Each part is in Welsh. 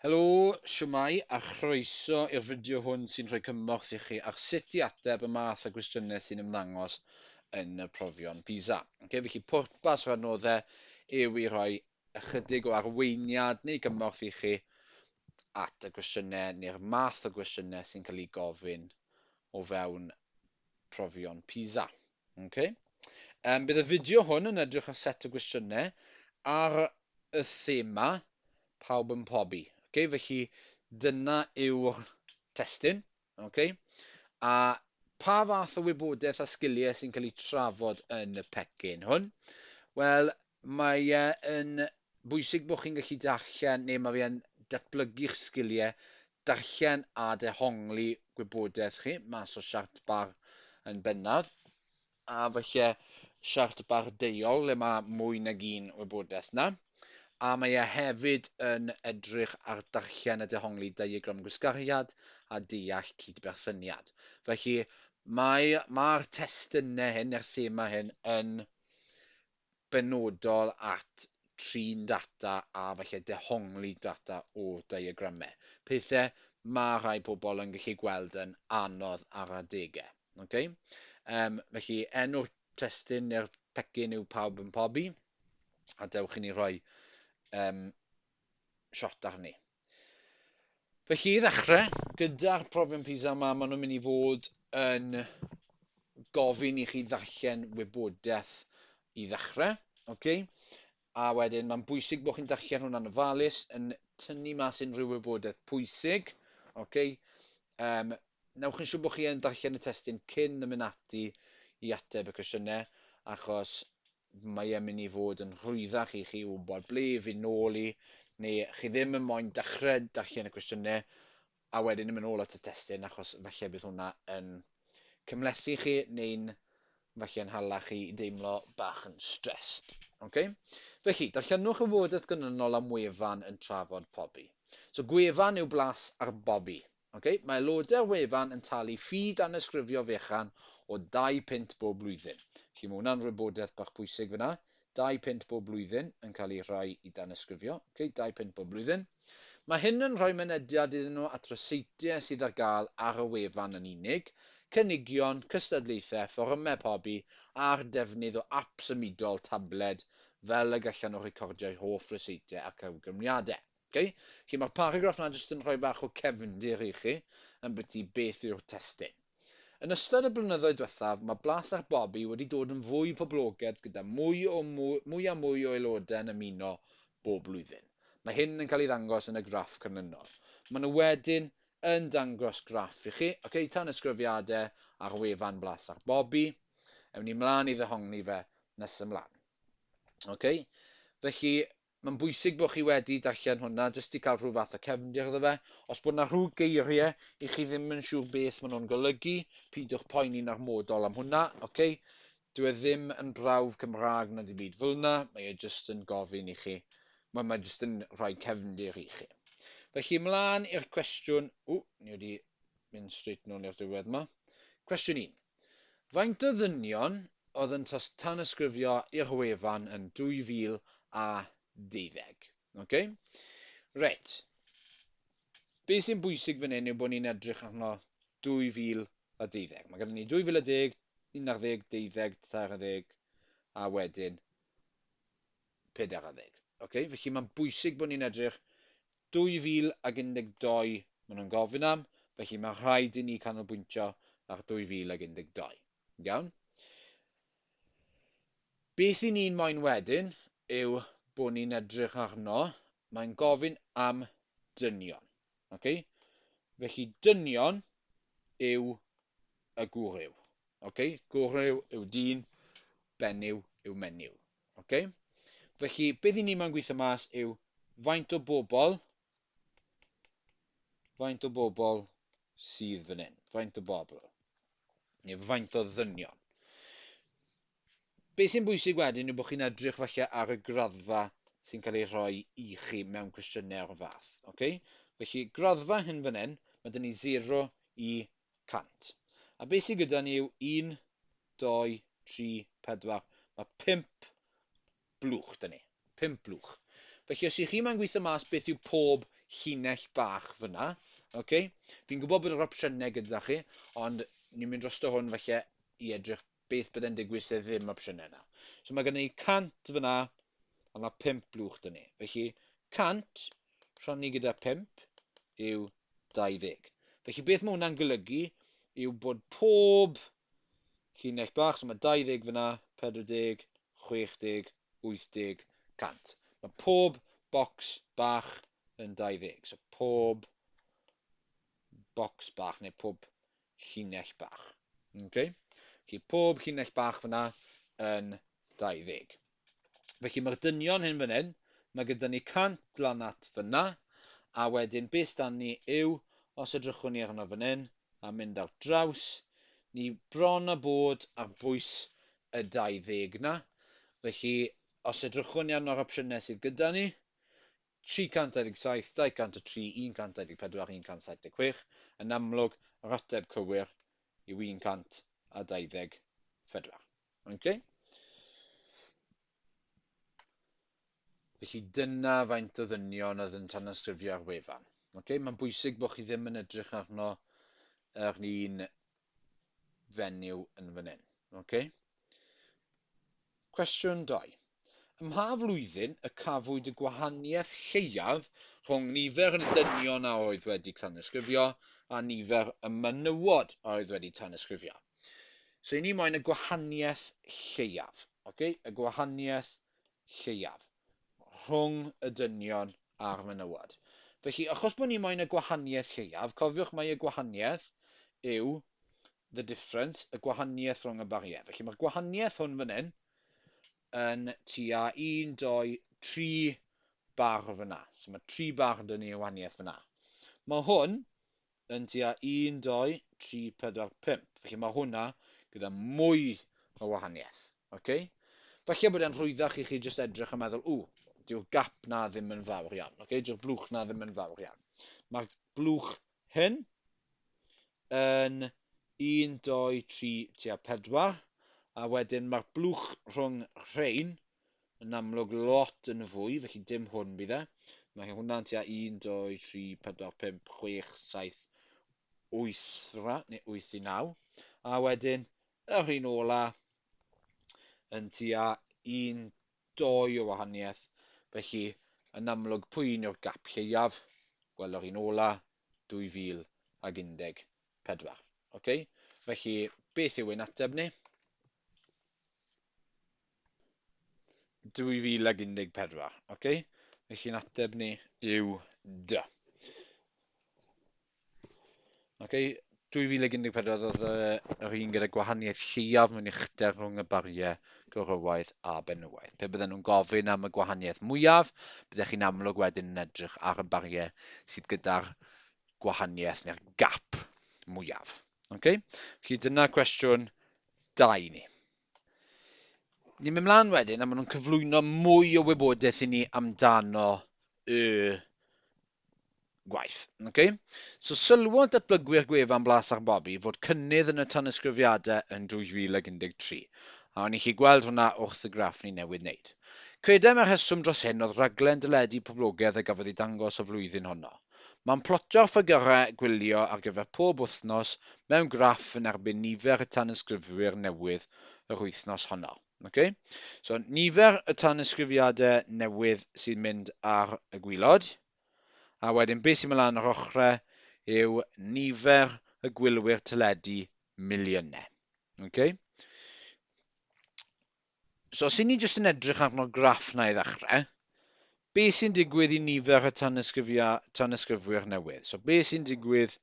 Helo, shwmae a chroeso i'r fideo hwn sy'n rhoi cymorth i chi ar sut i ateb y math o gwestiynau sy'n ymddangos yn y profion PISA. Okay, felly pwrpas yr adnoddau yw i roi ychydig o arweiniad neu gymorth i chi at y gwestiynau neu'r math o gwestiynau sy'n cael ei gofyn o fewn profion PISA. Okay? Bydd y fideo hwn yn edrych ar set o gwestiynau ar y thema pawb yn pobi. Okay, felly dyna yw'r testun. Okay? A pa fath o wybodaeth a sgiliau sy'n cael eu trafod yn y pecyn hwn? Wel, mae e yn bwysig bod chi'n gallu darllen, neu mae fe'n datblygu'ch sgiliau darllen a dehongli gwybodaeth chi mas o siart bar yn bennaf, a falle siart bar deuol le mae mwy nag un wybodaeth 'na. A mae e hefyd yn edrych ar darllen a dehongli diagram gwasgariad a deall cydberthyniad. Felly mae'r testunau hyn, neu'r thema hyn, yn benodol at trin data a falle dehongli data o diagramau. Pethau mae rhai pobl yn gallu gweld yn anodd ar adegau. Okay? Felly enw'r testun neu'r pecyn yw Pawb yn Pobi, a dewch i ni roi shot arni. Felly i ddechrau, gyda'r profion PISA yma, maen nhw'n mynd i fod yn gofyn i chi ddarllen wybodaeth i ddechrau. Okay? A wedyn mae'n bwysig bod chi'n darllen hwnna'n ofalus, yn tynnu mas unrhyw wybodaeth pwysig. Okay? Newch yn siŵr bod chi yn darllen y testun cyn yn mynd ati i ateb y cwestiynau, achos mae e'n mynd i fod yn rhwyddach i chi wybod ble i fynd nôl i, neu chi ddim yn moyn dechrau darllen y cwestiynau a wedyn yn mynd nôl at y testun, achos falle bydd hwnna yn cymhlethu chi neu'n falle yn hala chi i deimlo bach yn stressed. Okay? Felly, darllenwch y wybodaeth ganlynol am wefan yn trafod pobi. So, gwefan yw Blas ar Bobi. Okay? Mae aelodau'r wefan yn talu ffi danysgrifio fechan o 2 punt bob blwyddyn. Felly mae hwnna'n wybodaeth bach pwysig fyna. 2 punt bob blwyddyn yn cael ei rhoi i danysgrifio. Okay? 2 punt bob blwyddyn. Mae hyn yn rhoi mynediad iddyn nhw at ryseitiau sydd ar gael ar y wefan yn unig, cynigion, cystadlaethau, fforymau pobi a'r defnydd o ap symudol tabled fel y gallan nhw recordio'u hoff ryseitiau ac awgrymiadau. Okay? Felly mae'r paragraff yna jyst yn rhoi bach o cefndir i chi ambyti beth yw'r testun. Yn ystod y blynyddoedd diwethaf, mae Blas ar Bobi wedi dod yn fwy poblogaidd gyda mwy o mwy, mwy a mwy o aelodau yn ymuno bob blwyddyn. Mae hyn yn cael ei ddangos yn y graff canlynol. Maen nhw wedyn yn dangos graff i chi. Okay, tanysgrifiadau ar wefan Blas ar Bobi. Ewn ni mlaen i ddehongli fe nes ymlaen. Okay? Felly, mae'n bwysig bod chi wedi darllen hwnna, jyst i cael rhyw fath o cefndir iddo fe. Os bod yna rhyw geiriau i chi ddim yn siŵr beth maen nhw'n golygu, peidiwch poeni'n ormodol am hwnna, okay? Dyw e ddim yn brawf Cymraeg na dim byd fel yna, mae e jyst yn gofyn i chi, mae jyst yn rhoi cefndir i chi. Felly ymlaen i'r cwestiwn, ww, ni wedi mynd straight nôl i'r diwedd yma. Cwestiwn 1. Faint o ddynion oedd yn tanysgrifio i'r wefan yn 2012? Okay? Reit. Be sy'n bwysig fan hyn yw bod ni'n edrych arno 2012. Mae gennym ni 2010, 11, 12, 13 a wedyn 40. Okay? Felly mae'n bwysig bod ni'n edrych 2012 maen nhw'n gofyn am, felly mae rhaid i ni canolbwyntio ar 2012. Iawn? Beth i ni'n moyn wedyn yw bod ni'n edrych arno, mae'n gofyn am dynion. Okay? Felly dynion yw y gwryw. Okay? Gwryw yw dyn, benyw yw menyw. Okay? Felly, beth i ni moyn gweithio mas yw faint o bobl sydd fan hyn, faint o bobl, neu faint o ddynion. Be sy'n bwysig wedyn yw bod chi'n edrych falle ar y graddfa sy'n cael ei rhoi i chi mewn cwestiynau o'r fath. Okay? Felly, graddfa hyn fan hyn, mae dyn ni 0 i 100. A beth sydd gyda ni yw 1, 2, 3, 4, mae 5 blwch dyn ni. 5 blwch. Felly, os ych chi moyn gweithio mas beth yw pob llinell bach fyna. Okay? Fi'n gwybod bod yr opsiynau gyda chi, ond ni'n mynd drosto hwn falle i edrych beth byddai'n digwydd se ddim opsiynau yna. So mae gen i 100 fyna, a mae 5 blwch 'da ni. Felly 100 rhannu gyda 5 yw 20. Felly beth mae hwnna'n golygu yw bod pob llinell bach, so mae 20 fyna, 40, 60, 80, 100. Mae pob bocs bach yn 20. So pob bocs bach neu pob llinell bach. Okay? Felly pob llinell bach fyna yn 20. Felly mae'r dynion hyn fan hyn, mae gyda ni 100 lan at fyna, a wedyn beth sdan ni yw, os edrychwn ni arno fan hyn, a mynd ar draws, ni bron a bod ar bwys y 20 na. Felly, os edrychwn ni arno'r opsiynau sydd gyda ni, 327, 203, 124, 176, yn amlwg, yr ateb cywir yw 124. Okay? Felly dyna faint o ddynion oedd yn tanysgrifio ar wefan. Okay? Mae'n bwysig bod chi ddim yn edrych arno yr un fenyw yn fan hyn. Okay? Cwestiwn 2. Ym mha flwyddyn y cafwyd y gwahaniaeth lleiaf rhwng nifer y dynion a oedd wedi tanysgrifio a nifer y menywod a oedd wedi tanysgrifio? So i ni moyn y gwahaniaeth lleiaf. Okay? Y gwahaniaeth lleiaf rhwng y dynion a'r menywod. Felly, achos bod ni moyn y gwahaniaeth lleiaf, cofiwch mai y gwahaniaeth yw the difference, y gwahaniaeth rhwng y bariau. Felly mae'r gwahaniaeth hwn fan hyn yn tua 1, 2, 3 bar fyna. So mae 3 bar dyn ni o wahaniaeth fyna. Mae hwn yn tua 1, 2, 3, 4, 5. Felly mae hwnna gyda mwy o wahaniaeth. Okay? Falle bod e'n rhwyddach i chi jyst edrych a meddwl, ww, dyw'r gap na ddim yn fawr iawn. Okay? Dyw'r blwch na ddim yn fawr iawn. Mae'r blwch hyn yn 1, 2, 3, tua 4, a wedyn mae'r blwch rhwng rhein yn amlwg lot yn fwy, felly dim hwn bydd e. Mae hwnna'n tua 1, 2, 3, 4, 5, 6, 7, 8 ra, neu 8 i 9. A wedyn yr un ola yn tua 1, 2 o wahaniaeth, felly yn amlwg pwy un yw'r gap lleiaf? Wel, yr un ola, 2014. Okay? Felly, beth yw ein ateb ni? 2014. Okay? Felly'n ateb ni yw D. Okay? 2014 oedd yr un gyda gwahaniaeth lleiaf mewn uchder rhwng y bariau gwrywaidd a benywaidd. Pe bydden nhw'n gofyn am y gwahaniaeth mwyaf, byddech chi'n amlwg wedyn yn edrych ar y bariau sydd gyda'r gwahaniaeth neu'r gap mwyaf. Okay? Felly dyna cwestiwn 2 ni. Ni'n mynd mlaen wedyn a maen nhw'n cyflwyno mwy o wybodaeth i ni amdano y gwaith. Okay? So sylwodd datblygwyr gwefan Blas ar Bobi fod cynnydd yn y tanysgrifiadau yn 2013. A o'n i chi gweld hwnna wrth y graff ni newydd wneud. Credai mai'r rheswm dros hyn oedd rhaglen deledu poblogaidd a gafodd ei dangos y flwyddyn honno. Mae'n plotio'r ffigyrau gwylio ar gyfer pob wythnos mewn graff yn erbyn nifer y tanysgrifwyr newydd yr wythnos honno. Okay? So, nifer y tanysgrifiadau newydd sy'n mynd ar y gwylod, a wedyn beth sy'n mynd lan yr ochrau yw nifer y gwylwyr teledu miliynau. Okay? So, os 'y ni jyst yn edrych arno'r graff 'na i ddechrau, be sy'n digwydd i nifer y tanysgrifwyr newydd? So, be sy'n digwydd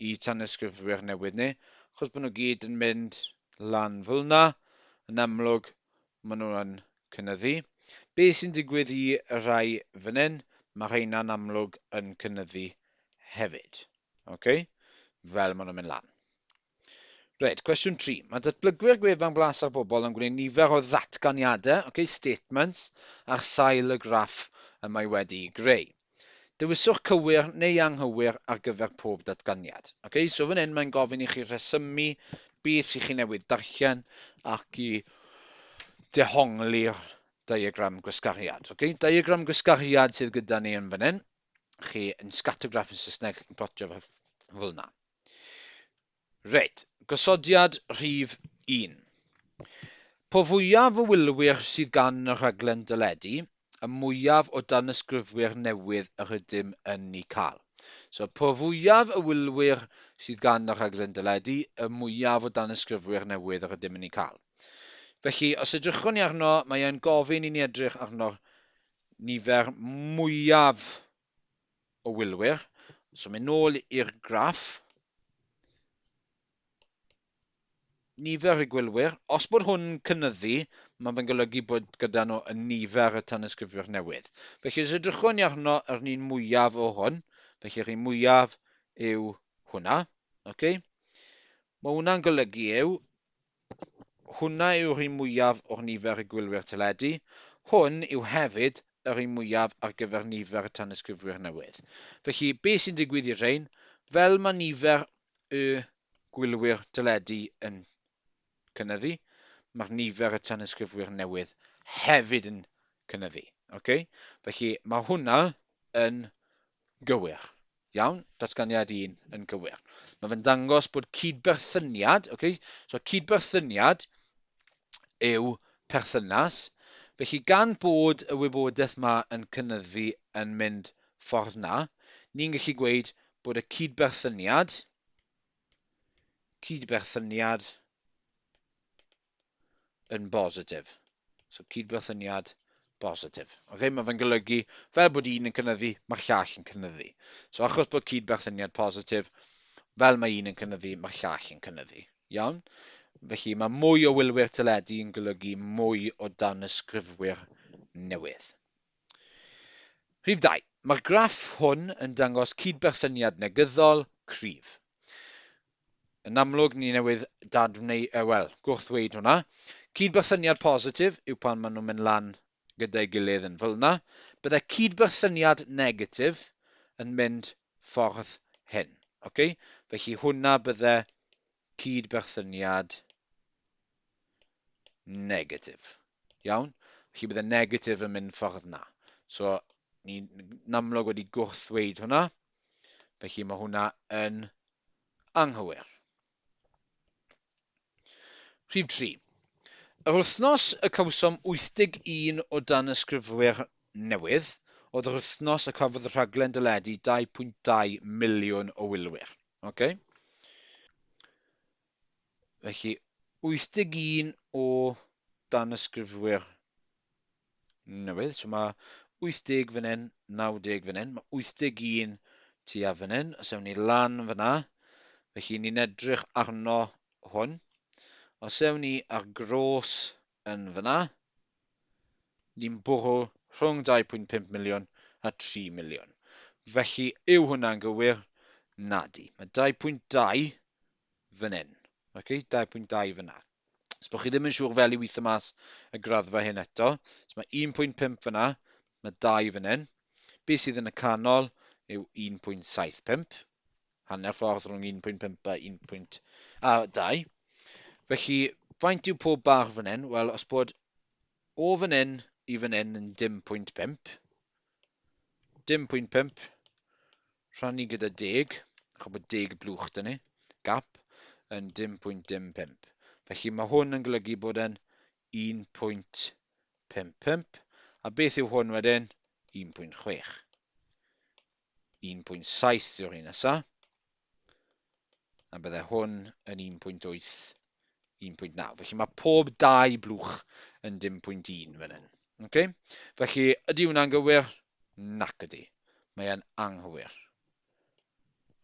i tanysgrifwyr newydd ni? Achos bod nhw gyd yn mynd lan fel yna, yn amlwg, maen nhw yn cynyddu. Be sy'n digwydd i y rhai fan hyn? Mae rheina'n amlwg yn cynyddu hefyd. Okay? Fel maen nhw'n mynd lan. Reit, cwestiwn 3. Mae datblygwyr gwefan Blas ar Bobl yn gwneud nifer o ddatganiadau, okay, statements, ar sail y graff y mae wedi'i greu. Dewiswch cywir neu anghywir ar gyfer pob datganiad. Okay, so fan hyn mae'n gofyn i chi rhesymu beth i chi newydd darllen ac i dehongli'r diagram gwasgariad. Okay, diagram gwasgariad sydd gyda ni yn fan hyn. Chi yn scattergraph yn Saesneg, chi'n plotio fe fel yna. Reit, gosodiad rhif 1. Po fwyaf o wylwyr sydd gan y rhaglen deledu, y mwyaf o danysgrifwyr newydd yr ydym yn eu cael. So, po fwyaf y wylwyr sydd gan y rhaglen deledu, y mwyaf o danysgrifwyr newydd yr ydym yn eu cael. Felly, os edrychwn ni arno, mae e'n gofyn i ni edrych arno'r nifer mwyaf o wylwyr. So, mynd nôl i'r graff. Nifer y gwylwyr. Os bod hwn yn cynyddu, mae fe'n golygu bod gyda nhw y nifer y tanysgrifwyr newydd. Felly, os edrychwn ni arno yr un mwyaf o hwn, felly yr un mwyaf yw hwnna, okay? Mae hwnna'n golygu yw, hwnna yw'r un mwyaf o'r nifer y gwylwyr teledu. Hwn yw hefyd yr un mwyaf ar gyfer nifer y tanysgrifwyr newydd. Felly, beth sy'n digwydd i'r rhain? Fel mae nifer y gwylwyr teledu yn cynyddu, mae'r nifer y tanysgrifwyr newydd hefyd yn cynyddu. Okay? Felly mae hwnna yn gywir. Iawn, datganiad 1 yn gywir. Mae fe'n dangos bod cydberthyniad, okay? So cydberthyniad yw perthynas, felly gan bod y wybodaeth ma yn cynyddu yn mynd ffordd na, ni'n gallu gweud bod y cydberthyniad, cydberthyniad yn bositif. So cydberthyniad bositif. Okay, mae fe'n golygu fel bod un yn cynyddu, mae'r llall yn cynyddu. So achos bod cydberthyniad positif, fel mae un yn cynyddu, mae'r llall yn cynyddu. Iawn? Felly mae mwy o wylwyr teledu yn golygu mwy o danysgrifwyr newydd. Rhif 2. Mae'r graff hwn yn dangos cydberthyniad negyddol cryf. Yn amlwg, ni newydd dadwneu, wel, gwrthweud hwnna. Cydberthyniad positif yw pan maen nhw'n mynd lan gyda'i gilydd yn fel yna. Byddai cydberthyniad negatif yn mynd ffordd hyn. Okay? Felly hwnna bydde cydberthyniad negatif. Iawn? Felly bydde negatif yn mynd ffordd na. So, ni'n amlwg wedi gwrthweud hwnna. Felly mae hwnna yn anghywir. Rhif 3. Yr wythnos y cawsom 81 o danysgrifwyr newydd oedd yr wythnos y cafodd y rhaglen deledu 2.2 miliwn o wylwyr. Okay? Felly, 81 o danysgrifwyr newydd. So mae 80 fan hyn, 90 fan hyn. Mae 81 tua fan hyn. Os ewn ni lan fyna, felly ni'n edrych arno hwn. Os ewn ni ar gros yn fyna, ni'n bwrw rhwng 2.5 miliwn a 3 miliwn. Felly, yw hwnna'n gywir? Nadi. Mae 2.2 fan hyn. Okay, 2.2 fyna. Os bod chi ddim yn siŵr fel i weithio mas y graddfa hyn eto, so mae 1.5 fyna, mae 2 fan hyn. Be sydd yn y canol yw 1.75, hanner ffordd rhwng 1.5 a 1.2. Felly, faint yw pob bar fan hyn? Wel, os bod o fan hyn i fan hyn yn dim pwynt 5, dim pwynt 5, rhannu gyda deg, achos bod deg blwch 'da ni, gap, yn dim pwynt dim 5. Felly mae hwn yn golygu bod e'n 1.55, a beth yw hwn wedyn? 1.6. 1.7 yw'r un nesaf. A bydde hwn yn 1.8, 1.9. Felly mae pob dau blwch yn dim pwynt un fan hyn. Okay? Felly, ydy hwnna'n gywir? Nac ydy. Mae e'n anghywir.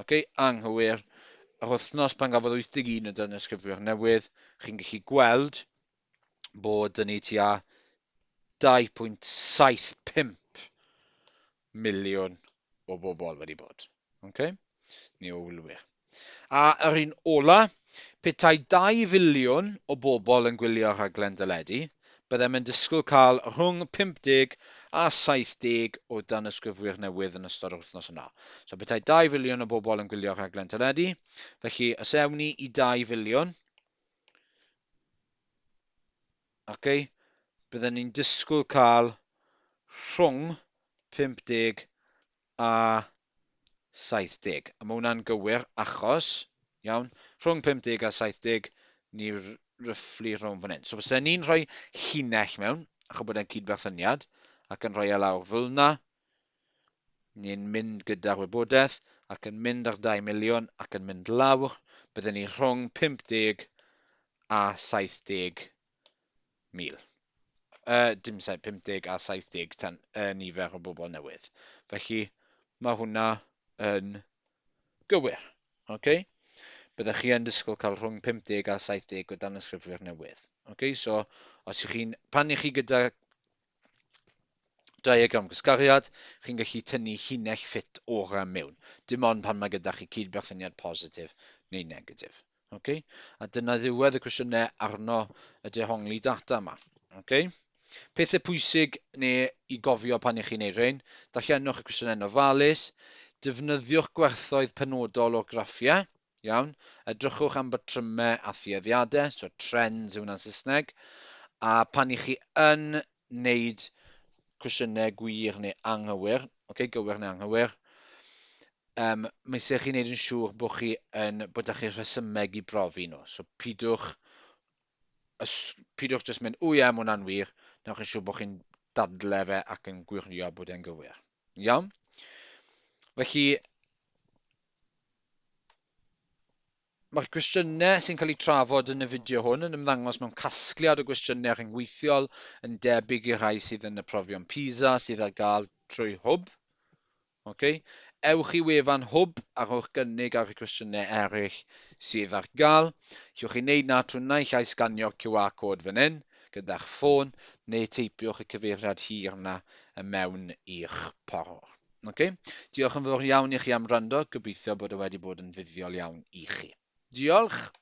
Okay? Anghywir. Yr wythnos pan gafodd 81 o danysgrifwyr newydd, chi'n gallu gweld bod dyn ni tua 2.75 miliwn o bobl wedi bod. Okay? Neu o wylwyr. A yr un ola, petai 2 filiwn o bobl yn gwylio rhaglen deledu, byddem yn disgwyl cael rhwng 50 a 70 o danysgrifwyr newydd yn ystod yr wythnos yna. So petai 2 filiwn o bobl yn gwylio rhaglen teledu, felly os ewn ni i 2 filiwn, okay, byddem ni'n disgwyl cael rhwng 50 a 70. A mae hwnna'n gywir achos, iawn, rhwng 50 a 70, ni ryfflu rhwng fan hyn. So bysen ni'n rhoi llinell mewn, achos bod e'n cydberthyniad, ac yn rhoi e lawr fel yna. Ni'n mynd gyda'r wybodaeth, ac yn mynd ar 2 miliwn, ac yn mynd lawr. Bydden ni rhwng 50 a 70 mil. Dim 50 a 70 tan nifer o bobl newydd. Felly mae hwnna yn gywir. Okay? Byddech chi yn disgwyl cael rhwng 50 a 70 o danysgrifwyr newydd. Okay? So, os ych chi'n, pan ych chi gyda diagram gwasgariad, chi'n gallu tynnu llinell ffit orau mewn. Dim ond pan mae gyda chi cydberthyniad positif neu negatif. Okay? A dyna ddiwedd y cwestiynau arno y dehongli data yma. Okay? Pethau pwysig neu i gofio pan i chi'n neud rhain, darllenwch y cwestiynau'n ofalus, defnyddiwch gwerthoedd penodol o'r graffiau, iawn, edrychwch am batrymau a thueddiadau, so trends yw hwnna'n Saesneg, a pan i chi yn wneud cwestiynau gwir neu anghywir, okay, gywir neu anghywir, mae eisiau chi wneud yn siŵr bod chi yn, bod â chi rhesymeg i brofi nhw. So pidwch, pidwch jyst mynd, o ie, mae hwnna'n wir. Newch yn siŵr bod chi'n dadle fe ac yn gwirio bod e'n gywir. Iawn? Felly, mae'r gwestiynau sy'n cael eu trafod yn y fideo hwn yn ymddangos mewn casgliad o gwestiynau rhyngweithiol yn debyg i'r rhai sydd yn y profion PISA sydd ar gael trwy Hwb. Okay. Ewch i wefan Hwb a rhowch gynnig ar y cwestiynau eraill sydd ar gael. Allwch chi wneud na trwy naill ai sganio'r QR code fan hyn gyda'ch ffôn neu teipiwch y cyfeiriad hir yna mewn i'ch porwr. Okay. Diolch yn fawr iawn i chi am wrando. Gobeithio bod e wedi bod yn fuddiol iawn i chi. Diolch!